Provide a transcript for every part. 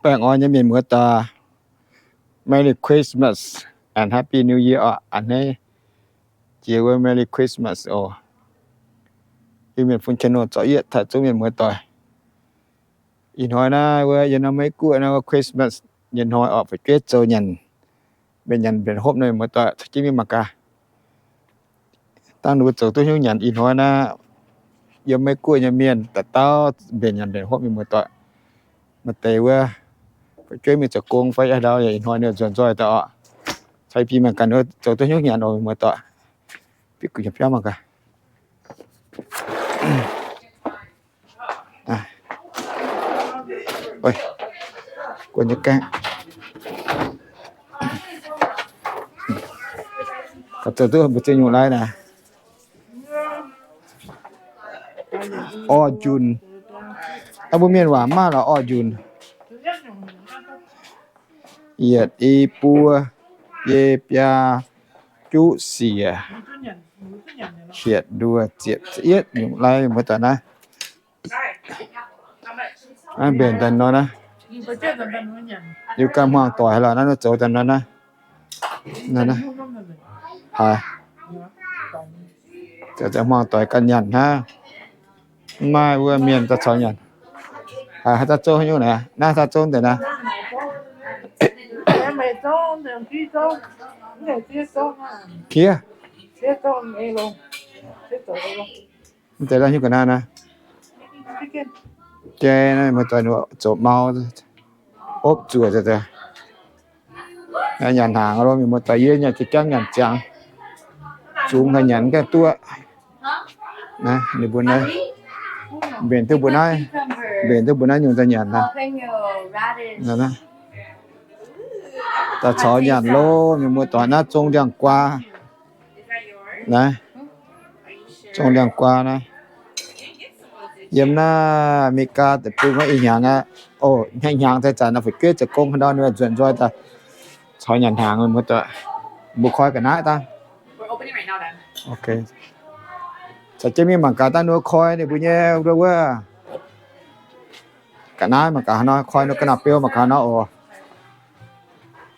Baengh orn nyei mienh muoz-doic, Merry Christmas and Happy New Year oc. A'hneiv jiex wuov Merry Christmas oc. Iu-Mienh fun channel zorqv yietv taaih zungv mienh muoz-doic. Ih hnoi naaiv wuov yiem naaiv Meiv Guoqv naaiv wuov Christmas nyei hnoi oc, fu'jueiv zoux nyanc, mbenc nyanc mbenc hopv nor mienh muoz-doic, caux jienv mingh mangc gaax. Dangh ninh mbuo zoux duqv hnyouv nyanc. Ih hnoi naaiv yiem Meiv Guoqv nyei mienh dauh dauh mbenc nyanc mbenc hopv mienh muoz-doic. Maaih deix wuov fu'jueiv mingh zoux gong fai haaix ndau, ih hnoi ninh nzuonx nzoih daaih oc. Caux jienv mangc gaax ninh mbuo zoux duqv hnyouv nyanc oc mienh muoz-doic. Bieqc gu'nyuoz biauv mangc gaax. Guon nyei gaengh. Gauh zoux duqv mbu'ziex nyungc lai naaic. Orv-njunc. Mbuo mienh waac maaih lorqc orv-njunc. Yietc, i, buo, biei, biaa, juqv, siec, hietc, nduoh, ziepc, yietv nyungc lai mbuo daaih naaiv. Mbenc daaih nor naaiv. Liuz ganh hmuangx doic haaix lorqc naaiv, zoux daaih nor naaiv. Haiz zoux daaih hmuangx doic ganh nyanc hnangv. Mv maaih wuov mienh daaih caux nyanc. Haiz haaix dauh zouv haaix nyungc naaiv? Naaiv haaix dauh zouv deix naaiv? Kiev. Mv deix la'nyungc ga'naaiv naaiv. Jai naaiv muoz-doic zoux mau, opv zuoqc. Nyanc hnaangx lo mienh muoz-doic, yie nyanc jiex jangv nyanc ziangx, zungx haaix nyanc ganh duqv. Naaiv ninh mbuo naaiv, mbenc duqv mbuo naaiv, mbenc duqv mbuo naaiv nyungc daaih nyanc naaiv. Naaiv daaih caux nyanc lo mienh muoz-doic, naaiv zong ndiangx-guaa. Naaiv zong ndiangx-guaa naaiv. Yiem naaiv Aa^me^li^gaa deic-bung naaiv ih hnyangx aqv. O, hnyangx-hnyangx daaih zanc naaiv fu'jueiv zoux gong haaix ndau ninh nzuonx nzoih daaih caux nyanc hnaangx mienh muoz-doic. Mbuo koi ga'naaiv dangh. Caux jienv mingh mangc gaax dangh ninh mbuo koi ninh mbuo nyei wuov, wuov ga'naaiv mangc gaax haaix nor, koi ninh ga'naaiv beu mangc gaax haaix nor oc.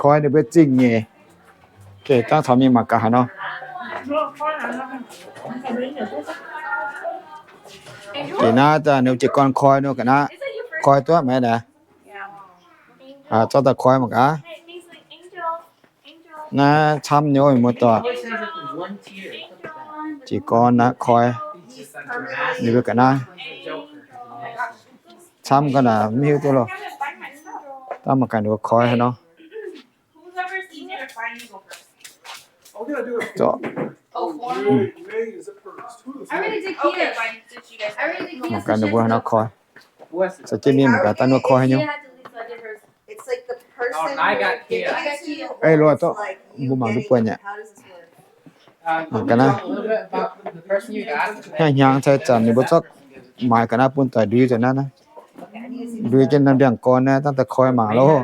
Koi ninh mbuo zingh nyeic. Dangh caux mingh mangc gaax haaix nor. Jiex naaiv daaih ninh jiez gorn koi ninh ga'naaiv, koi duqv maiv naaic. Zorqv daaih koi mangc gaax. Naaiv camv nyei mienh muoz-doic. Jiez gorn naaiv koi ninh mbuo ga'naaiv. Camv ga'naaiv mv hiuv duqv loh. Dangh mangc gaax ninh mbuo koi haaix nor. Mangc gaax ninh mbuo haaix nor koi. Caux jienv mingh mangc gaax dangh ninh mbuo koi haaix nyungc. Ei, loz-zorqv mbuo mangc duqv buonc aqv. Mangc gaax naaiv. Hnyangx-hnyangx cai zanc ninh mbuo zorqv maaiz ga'naaiv bun doic ndui nzengc naaiv. Ndui jienv norm ndiangx-gorn naaiv dangh daaih koi mangc loh.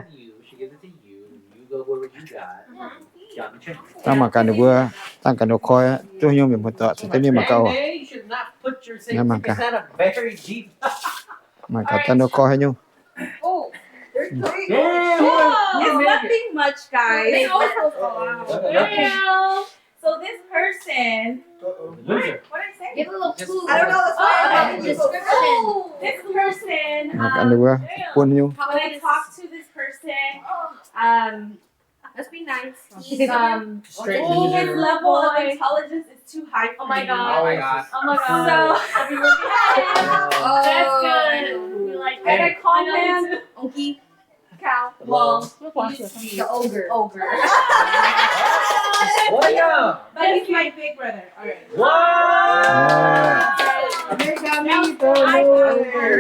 Dangh mangc gaax ninh mbuo, dangh gaax ninh mbuo koi duqv haaix nyungc mienh muoz-doic, caux jienv mingh mangc gaax oc. Mangc gaax, mangc gaax dangh ninh mbuo koi haaix nyungc. It's nothing much, guys. So this person, what, what did I say? Give a little clue. I don't know. That's why I have a description. This person, mangc gaax ninh mbuo bun haaix nyungc. When I talk to this person, um, let's be nice. He's, um, his level of intelligence is too high for me. Oh my God. Oh my God. Oh my God. So, I'll be working on it. That's good. We like that. Can I call him? Okie. Cow. Well, the ogre. Ogre. But he's my big brother. All right. Wow. That's cute.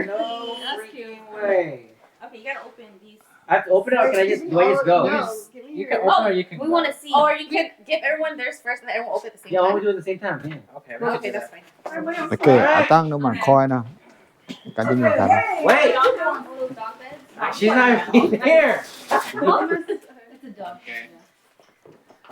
No freaking way. Okay, you gotta open these. I have to open it, or can I just, do I just go? No, you can open or you can. We wanna see. Or you can give everyone theirs first, and then everyone open at the same time. Yeah, why don't we do it at the same time? Yeah. Okay, that's fine. Okay, aqv dangh ninh mangc koi nor. Wait! She's not even here! It's a dog.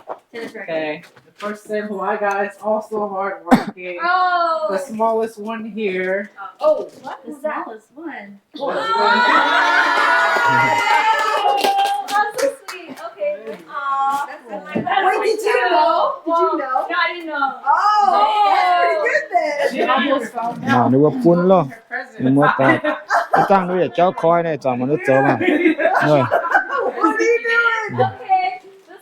Okay. The person who I got is also hardworking. Oh. The smallest one here. Oh, what? The smallest one. What? That's so sweet. Okay. Aw. Wait, did you know? Did you know? No, I didn't know. Oh, that's pretty good then. Mangc ninh mbuo bun loh. Ninh mbuo daaih, zangv ninh mbuo yietc jauv koi naaiv, zanc mangc ninh mbuo zoux maah. What are you doing? Okay.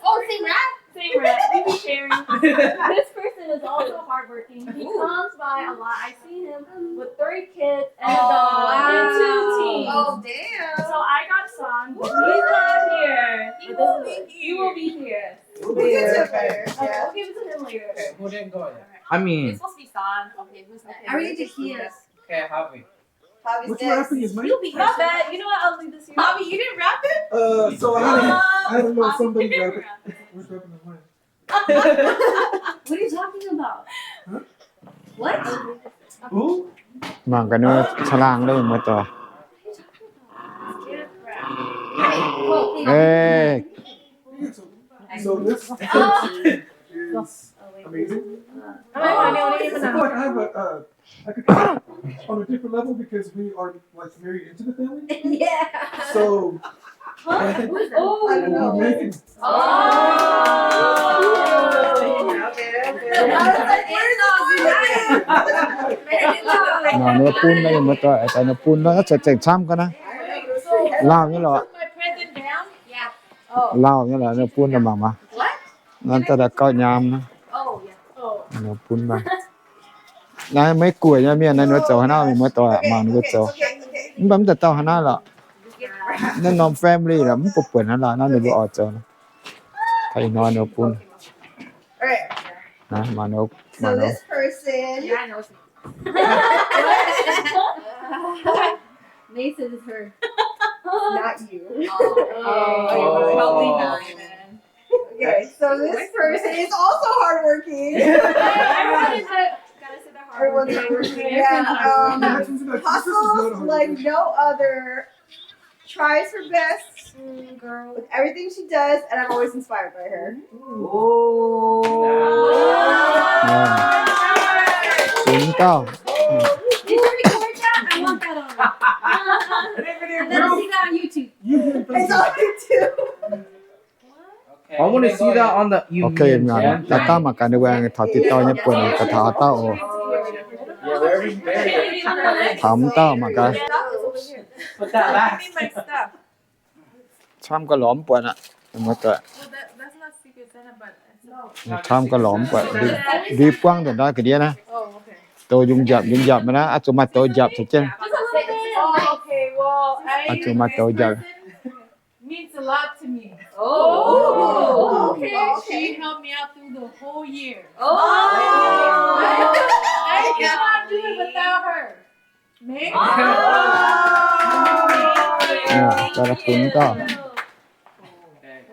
Oh, same wrap? Same wrap. We be sharing. This person is also hardworking. He comes by a lot. I see him with three kids and a dog and two teens. Oh, damn. So I got San, but he's not here. He will be here. We'll get to it later. Okay, we'll give it to him later. Okay, we'll then go there. I mean, it's supposed to be San. Okay, who's next? I already did his. Okay, Javi. Javi's next. What's wrapping is mine? You'll be here. My bad. You know what? I'll leave this here. Javi, you didn't wrap it? Uh, so I had a, I had a little somebody wrap it. Who's wrapping is mine? What are you talking about? Huh? What? Who? Mangc gaax ninh caangh laangh loh, mienh muoz-doic. Hey. So this is amazing. I feel like I have a, uh, I could, on a different level because we are, like, married into the family. Yeah. So, I think, oh, I don't know. Megan. Oh. Okay, okay. I was like, where's the Megan? Mangc ninh mbuo bun naaiv, mienh muoz-doic, daaih ninh mbuo bun naaiv, zengc camv ga'naaiv. Lauh nyei lorqc. Lauh nyei lorqc, ninh mbuo bun naaiv mangc maah. Naaiv daaih gauh nyaam naaiv. Ninh mbuo bun maah. Naaiv Meiv Guoqv nyei mienh naaiv, ninh mbuo zoux haaix naaiv, mienh muoz-doic, mangc ninh mbuo zoux. Mv baac mv daaih dauh haaix naaiv lorqc. Naaiv norm family lorqc, mv baac buonc haaix lorqc, naaiv ninh mbuo oix zoux. Taux ih hnoi ninh mbuo bun. Naaiv mangc ninh mbuo, mangc ninh mbuo. Mason is her. Not you. Oh, oh, probably not. Okay, so this person is also hardworking. Everyone is a, everyone's hardworking. Yeah, um, hustles like no other. Tries her best with everything she does, and I'm always inspired by her. Oh. Did you record that? I want that on. And then see that on YouTube. It's on YouTube. I want to see that on the, you, okay, mean, mangc gaax mangc gaax ninh mbuo taux deix dauh nyei buonc, gaax taux haaix dauh oc. Taux mv dauh mangc gaax. Camv ga'lormx buatc aqv. Camv ga'lormx buatc. Ndui buangv daaih ndau ga'ndiev naaiv. Douz njunc njapc njunc njapc naaiv, oix zuqc maaih douz njapc caux jienv. Oix zuqc maaih douz njapc. Means a lot to me. Oh, okay. She helped me out through the whole year. Oh. I, I cannot do it without her. Mei? Oh.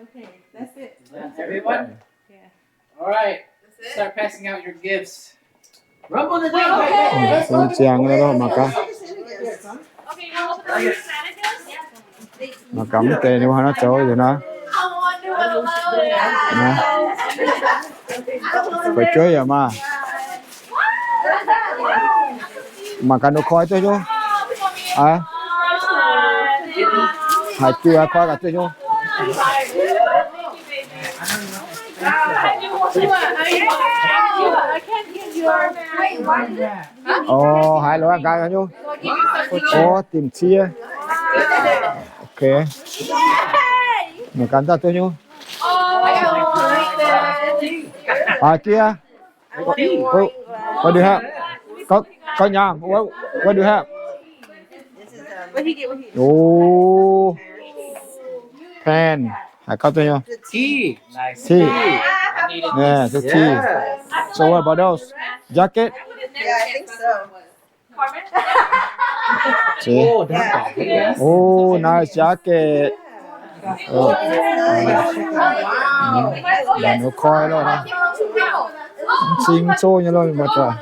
Okay, that's it. Everyone? Yeah. All right. Start passing out your gifts. Rumble the day. Ziangx mangc gaax. Mangc gaax mv deix ninh mbuo haaix nor zoux nor. Fu'jueiv yaac maah. Mangc gaax ninh koi duqv nyei. Haaix diuh koi gaax duqv nyei. Orv, haaix lorz gaax nyei. Orv, dimc cie. Okay. Mangc gaax daaih duqv nyei. Haaix diuh? What do you have? Gauv, gauv nyaam. What, what do you have? Oh, pen. Haaix gauv duqv nyei? Tea. Tea. Yeah, the tea. So what about those? Jacket? Yeah, I think so. See? Oh, nice jacket. Mangc ninh koi loh. Cing-cong nyei loh, mienh muoz-doic.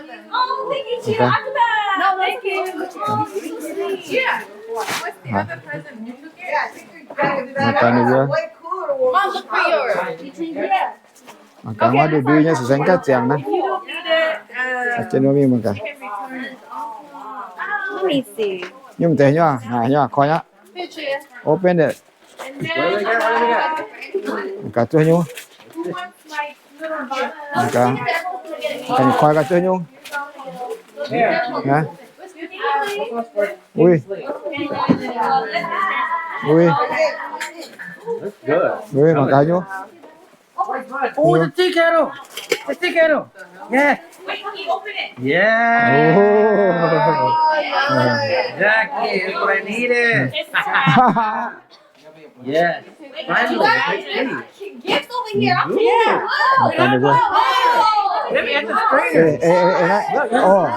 Mangc gaax ninh mbuo. Mangc gaax, ndui ndui nyei, se sengx gaav ziangx naaiv. Jienv mingh mangc gaax. Nyungc deix nyei, naaic nyei, koi aqv. Open it. Gaax zuov nyungc. Gaax, koi gaax zuov nyungc. Ui. Ui. Ui, mangc gaax nyungc. Oh, it's a tea kettle. It's a tea kettle. Yeah. Yeah. Oh. Exactly. That's what I needed. Yes. Finally. That's pretty. Gifts over here. I'll take that. Ooh. Maybe at the strainer. Ê, ê, ê, ê, oh.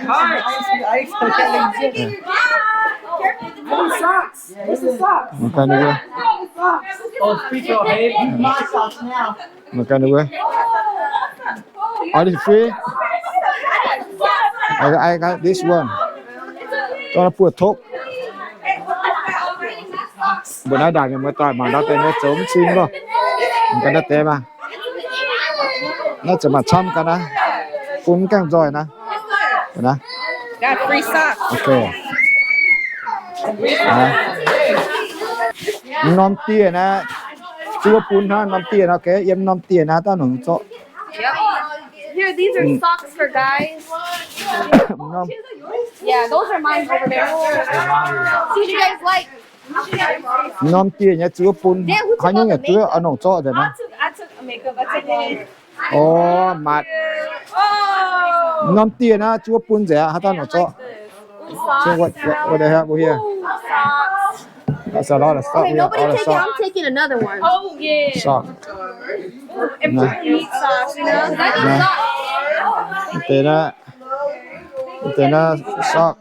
Hi. Ice, ice, ice. Careful with the socks. This is socks. Mangc gaax ninh mbuo. Socks. Oh, it's free throw, babe. My socks now. Mangc gaax ninh mbuo. Oh, this is free? I, I got this one. Dongh naaiv buoz-topv. Mbuo naaiv ndaangc mienh muoz-doic mangc ndau deix nyei zoux mv cing loh. Mangc gaax naaiv deix maah. Naaiv zoux maaih camv gaax naaiv. Bun mv gaengh nzoih naaiv. Got free socks. Okay. Norm dieh naaiv, zuov bun hnangv norm dieh naaiv, okay, yiem norm dieh naaiv daaih nongc zorqv. Yep. Here, these are socks for guys. Norm. Yeah, those are mine over there. See what you guys like. Norm dieh nyei zuov bun. Haaix nyungc yaac zuov, a'nongc zorqv nzengc naaiv. I took, I took makeup. I took all. Oh, matc. Oh. Norm dieh naaiv zuov bun nzengc, haaix dauh nongc zorqv. Ooh, socks. What, what, what they have over here? Ooh, socks. That's a lot of stuff. Okay, here, nobody all the take it. Socks. I'm taking another one. Oh, yeah. Socks. Ooh, empty meat socks, you know? That's socks. Deix naaiv, deix naaiv socks.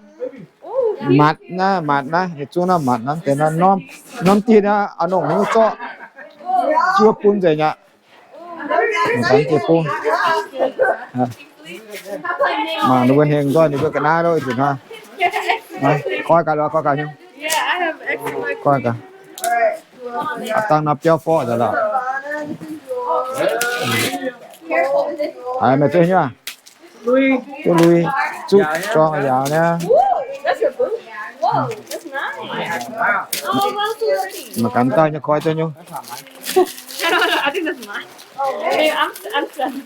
Matc naaiv, matc naaiv, yietc zungv naaiv matc naaiv, deix naaiv norm, norm dieh naaiv, a'nongc haaix nyungc zorqv, zuov bun nzengc aqv. Mangc gaax ninh mbuo. Mangc ninh mbuo hengx nzoih ninh mbuo ga'naaiv loh, ih zanc hnoi. Koi gaax loh, koi gaax nyungc. Koi gaax. Aa, dangh nor biauv forv nzengc loh. Aa, meih zuqc nyei aac? Duqv lui, zuqv jorng yaac naaiv. Ooh, that's your boot? Whoa, that's nice. Oh, well, so pretty. Mangc gaax dauh nyei koi duqv nyungc. I think that's mine. Hey, I'm, I'm done.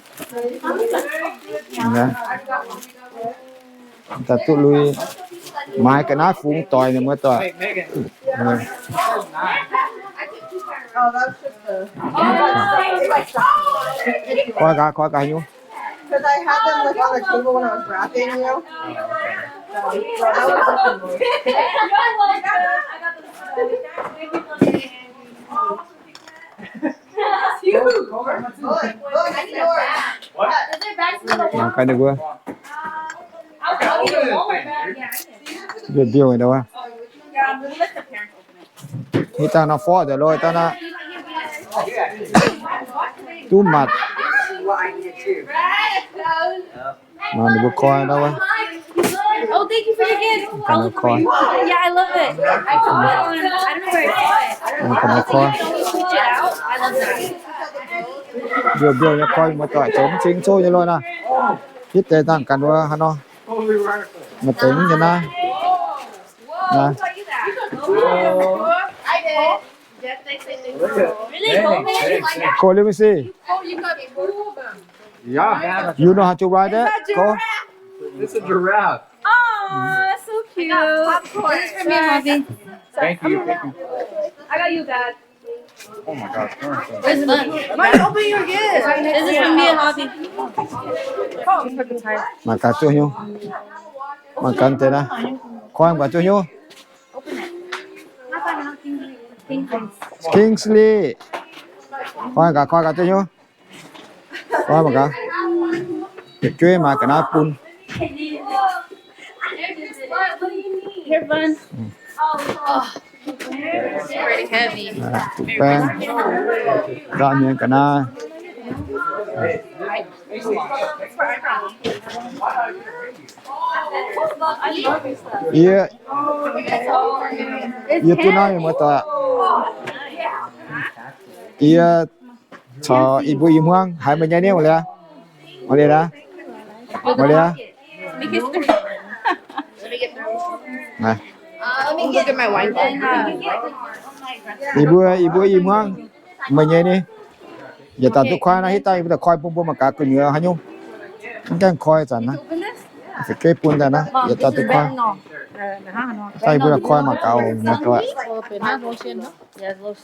Daaih duqv lui. Maaiz ga'naaiv fungx doic ninh muoz doic. Koi gaax, koi gaax nyungc. 'Cause I had them, like, on the table when I was wrapping you. So, so that was just a little. Mangc gaax ninh mbuo. Mbiouh mbiouh nyei wuov. Hitv dangh nor forv nzengc loh, hitv dangh naaiv. Duqv matc. Mangc ninh mbuo koi ndau wuov. Oh, thank you for your gift. Mangc gaax ninh mbuo koi. Yeah, I love it. I don't know where I saw it. Mangc gaax ninh mbuo koi. Switch it out. I love that. Mbiouh mbiouh nyei koi, muoz-doic, zoux mv cing coqv nyei loh naaiv. Hitv deix dangh ganh wuov hnangv nor. Maaih deix mv nyei naaiv. Naaiv. Go, let me see. Yeah. You know how to ride it? Go. It's a giraffe. Aw, so cute. This is for me and Javi. Thank you. Thank you. I got you, Dad. Oh my gosh, Lauren. This is fun. Mom, open your gift. This is for me and Javi. Mangc gaax zuqc nyungc. Mangc gaax deix naaiv. Koi mangc gaax zuqc nyungc. Kingsley. Koi gaax, koi gaax zuqc nyungc. Koi mangc gaax. Yietc jueiv maaih ga'naaiv bun. Pretty heavy. Aa, duqv baeng. Nzangc mienh ga'naaiv. Yie, yie duqv naaiv mienh muoz-doic. Yie caux yie mbuo i hmuangv haiz meih nyei niv, mangc liuz, mangc liuz aqv, mangc liuz aqv. Naaiv. Yie mbuo, yie mbuo i hmuangv meih nyei ni. Yietc dauh duqv koi naaiv, hitv daaih yie mbuo daaih koi bun mbuo mangc gaax gu'nyuoz haaix nyungc. Mv gaengh koi zanc naaiv. Fu'jueiv bun daaih naaiv, yietc dauh duqv koi. Hitv daaih yie mbuo daaih koi mangc gaax oc.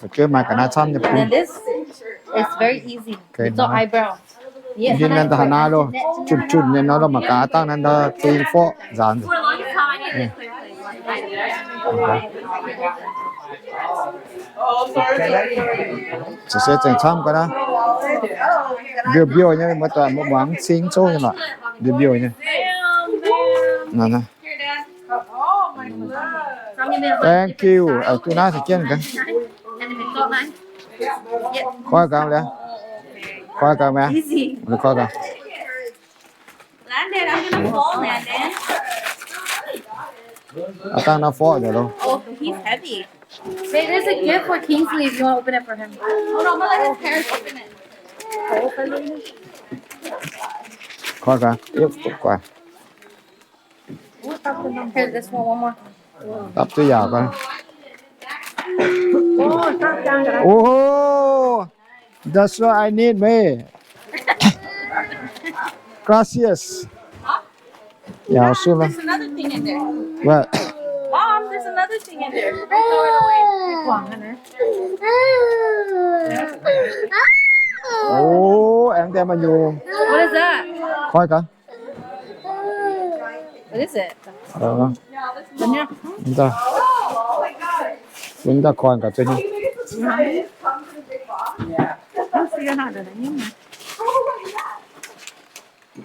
Fu'jueiv maaih ga'naaiv camv nyei bun. It's very easy. It's all eyebrow. Yie naaiv daaih haaix naaiv lo, junh junh nyei nor lo, mangc gaax dangh naaiv daaih zing forv nzaanx. Zoux se zengc camv ga'naaiv. Mbiouh mbiouh nyei, muoz-doic, muangx cing zouv nyei lorqc. Mbiouh mbiouh nyei. Thank you. Duqv naaiv caux jienv gaax. Koi gaax liuz. Koi gaax mi'aqv. Koi gaax. Aa dangh naaiv forv nzengc loh. Hey, there's a gift for Kingsley if you want to open it for him. Koi gaax. Yep, guai. Here, this one, one more. Dapv duqv yaauc gaax. Oh, that's what I need, mate. Gracias. Yaauc suv lorqc. There's another thing in there. What? Mom, there's another thing in there. Throw it away. Oh, aengx dien maiv nyungc. What is that? Koi gaax. What is it? Mv daaih, mv daaih koi gaax zuqc nyei.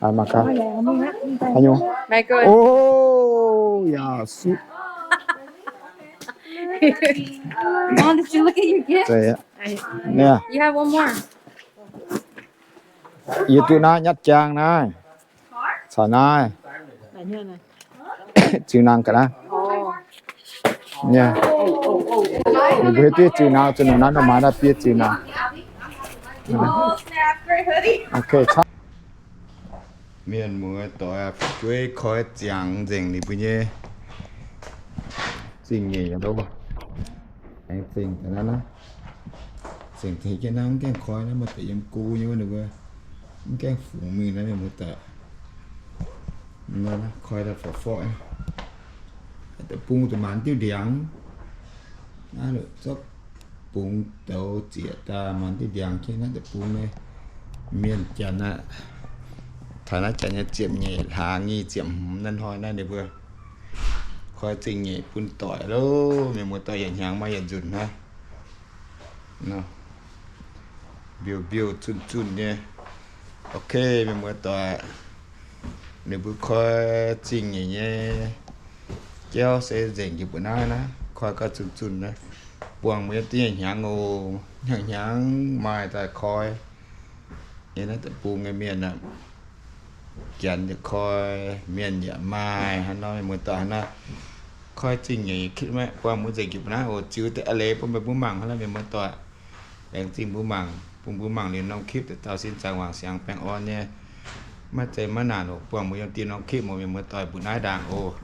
Aa, mangc gaax. Haaix nyungc? Oh, yaauc suv. Mom, did you look at your gift? You have one more. Yie duqv naaiv nyatv jaang naaiv. Caux naaiv. Ziux nangh ga'naaiv. Ninh mbuo hiuv duqv ziux nangh, zuqc nongc naaiv nor maaih naaiv biei ziux nangh. Mienh muoz-doic fu'jueiv koi ziangx nzengc ninh mbuo nyei zingh nyeic loh. Aengx zingh ga'naaiv naaiv. Zingh tengx jienv naaiv mv gaengh koi naaiv, maaih deix yiem go nyei wuov ninh mbuo mv gaengh fungx mingh naaiv mienh muoz-doic. Koi daaih forv-forv, deic-bung zuqc maanc diuh ndiangx. Naaiv zorqv bungx douz zieqc daaih maanc diuh ndiangx jienv naaiv deic-bung nyei. Mienh janx aqv, taux naaiv janx nyei ziepc nyeic hlaax nyei ziepc hmz naaiv hnoi naaiv ninh mbuo koi zingh nyeic bun doic loh. Mienh muoz-doic yietc hnyangx maaih yietc nzunc hnangv. Mbiouh mbiouh zunh zunh nyei. Ok, mienh muoz-doic, ninh mbuo koi zingh nyeic nyei jauv se nzengc njiec mbuo naaiv naaiv, koi gauh zunh zunh naaiv. Buangh mbuo yiem deix hnyangx oc, hnyangx hnyangx maaih daaih koi. Yiem naaiv deic-bung nyei mienh aqv, janx yaac koi, mienh yaac maaih. Hnangv nor mienh muoz-doic, hnangv nor koi zingh nyeic clip maiv buangh mbuo nzengc njiec mbuo naaiv oc. Ziux deix a'leiz bun meih mbuo mangc hnangv nor mienh muoz-doic. Laengz zingh mbuo mangc, bun mbuo mangc liuz norm clip deix dauh sin zaangc wangc siangx baengh orn nyei. Maiv zeiz maiv naanc oc, buangh mbuo yiem dieh norm clip oc mienh muoz-doic, mbuo naaiv ndaangc oc.